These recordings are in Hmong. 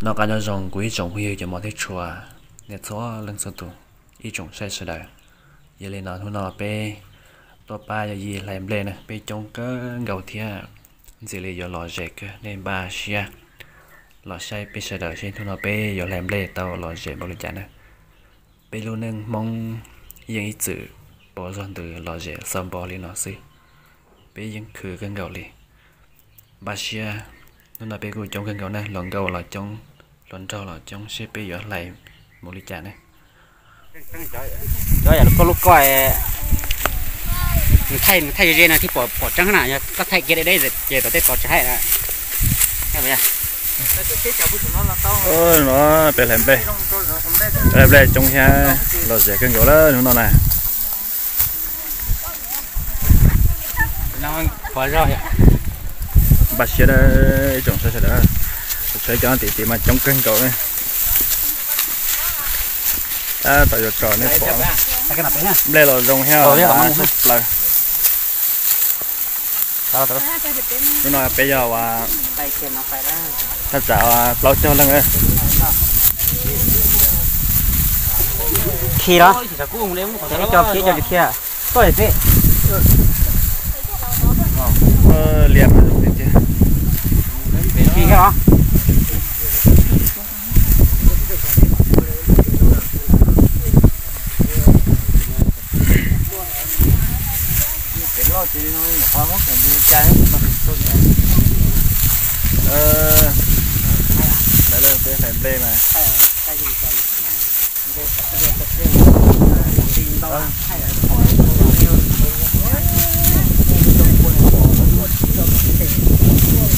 Noj qab nyob zoo kuv ib tsoom phooj ywg cov mos thiab tshua, nej txhua leej txhua tus, ib tsoom saib sawv daws. Yog li no hnub no peb tuaj pab yawg Yij hlais nplej na, peb coob kawg nkaus thiab ntxim li yuav lom zem kawg, nej npaj siab los saib peb sawv daws seb hnub no peb yuav hlais nplej tau lom zem npaum li cas na. Peb lub neej Hmoob yeej ib txwm pom zog ntws lom zem xaus npo li no xwb, peb yeej khwv kawg nkaus li. Npaj siab, hnub no peb kuj coob kawg nkaus na, hluas nkauj los coob, hluas nraug los coob, seb peb yuav hlais mus li cas ne. Cov yam lub koj lub koj, nws thaij, nws thaij ze ze no thiaj pom, pom tseeb na, yog koj thaij kiag deb deb ces tom tej tod tsis haij na. No peb hlais nplej, hlais nplej coob thiab lom zem kawg nkaus lawm hnub no na. Npaj siab ib tsoom saib sawv daws, tshawb cov tim tim mas coob kawg nkaus li. Tab tom yuav tso nej pom, nplej los zoo thiab mas sab plaws. Hnub no peb yog ua thaj tsam plaub caug leej. Khi los, ib co khi ib co tsis khi, tuaj yam tib. Liaj mas zoo tiag tiag. Khi thiab os. Peb hlais nplej mas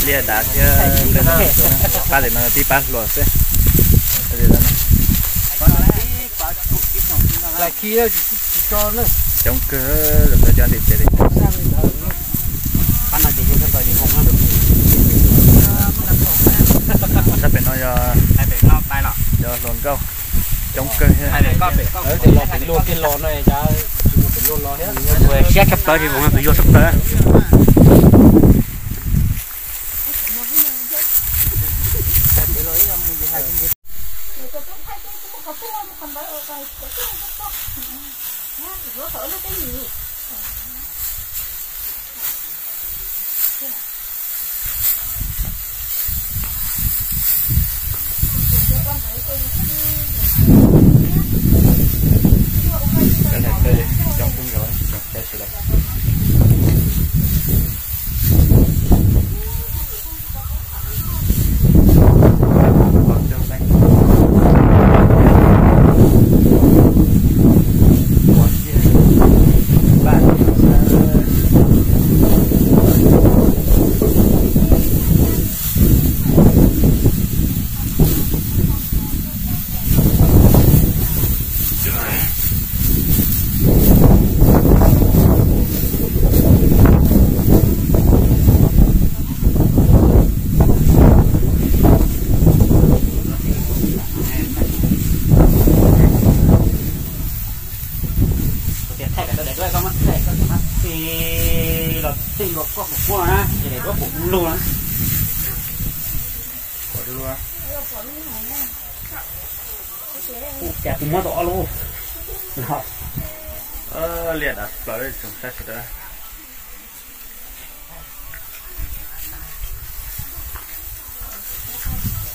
liaj dav thiab, pab tim no tib pab hluas xwb. Coob kawg, cov ntim tsev li. Sab pem no yog cov hluas nkauj, coob kawg thiab. Siab tshaj plaws tsis zoo tus yuag tshaj plaws. Tias thaij kom tau daim duab koj muab thaij koj tseem muab txi los txi nkaus koj kuv quaj na, ces daim duab kuv lug na. Ua cas kuv muab tau ob lub. Liaj dav plaws tsoom saib sawv daws.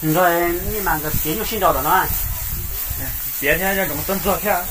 Nrog nej mas nkawd piav nyuj sib nraus tom no. Piav thiab nyob nroo txob ntxuag thiab.